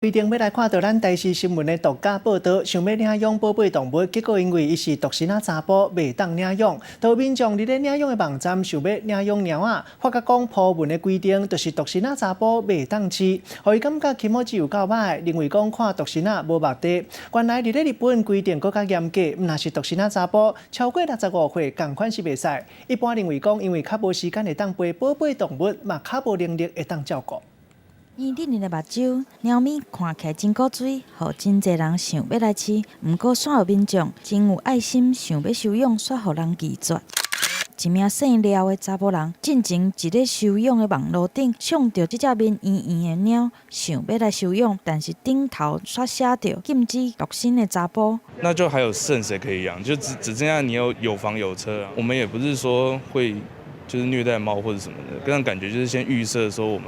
規定欲來看著咱台視新聞的獨家報導，想欲領養寶貝動物，結果因為伊是獨身仔查埔，袂當領養。就民眾佇咧領養的網站想欲領養貓仔，發覺講鋪文的規定，就是獨身仔查埔袂當飼，予伊感覺気持ち有夠歹，認為講看獨身仔無目的。原來佇咧日本規定閣較嚴格，毋若是獨身仔查埔，超過65歲仝款是袂使。一般認為講，因為較無時間會當陪寶貝動物，嘛較無能力會當照顧。圓潤潤的目睭，貓咪看起來真古錐，予真濟人想欲來飼。毋過，煞有民眾真有愛心，想欲收養，煞予人拒絕。一名姓廖的查埔人，進前佇咧收養的網路頂，賞著這隻面圓圓的貓，想欲來收養，但是頂頭煞寫著禁止獨身的查埔。那就還有剩誰可以養？就只剩下你有房有車。我們也不是說會就是虐待貓或者什麼的，個人感覺就是先預設說我們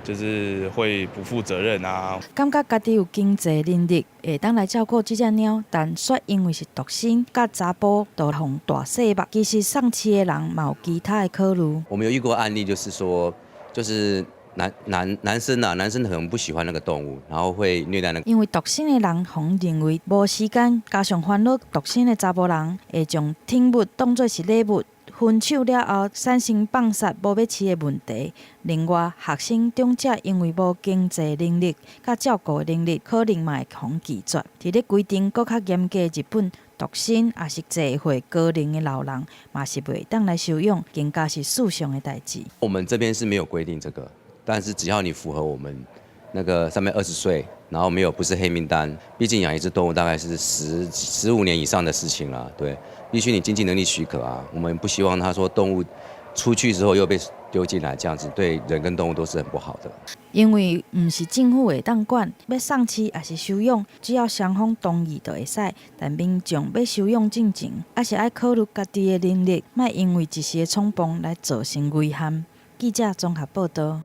就是會不負責任啊。感覺家己有經濟能力，會當來照顧這隻貓，但煞因為是獨身佮查埔，就予大細目。其實送飼的人嘛有其他的考慮。我們有遇過案例，就是說，就是男生啊，男生可能不喜歡那個動物，然後會虐待那個。因為獨身的人，予人認為無時間，加上煩惱獨身的查埔人會將寵物當做是禮物。分手了後產生放殺無欲飼的問題。另外，學生長者因為無經濟能力佮照顧能力，可能嘛會予拒絕。佇咧規定閣較嚴格的日本，獨身抑是濟歲高齡的老人，嘛是袂當來收養，更加是世上的代誌。我們這邊是沒有規定這個，但是只要你符合我們那個上面20歲，然後沒有不是黑名單，畢竟養一隻動物大概是15年以上的事情了，對。必須你經濟能力許可啊，我們不希望他說動物出去之後又被丟進來，這樣子對人跟動物都是很不好的。因為毋是政府會當管，欲送飼抑是收養，只要雙方同意就會使。但民眾欲收養進前，猶是愛考慮家己的能力，莫因為一時的衝動來造成遺憾。記者綜合報導。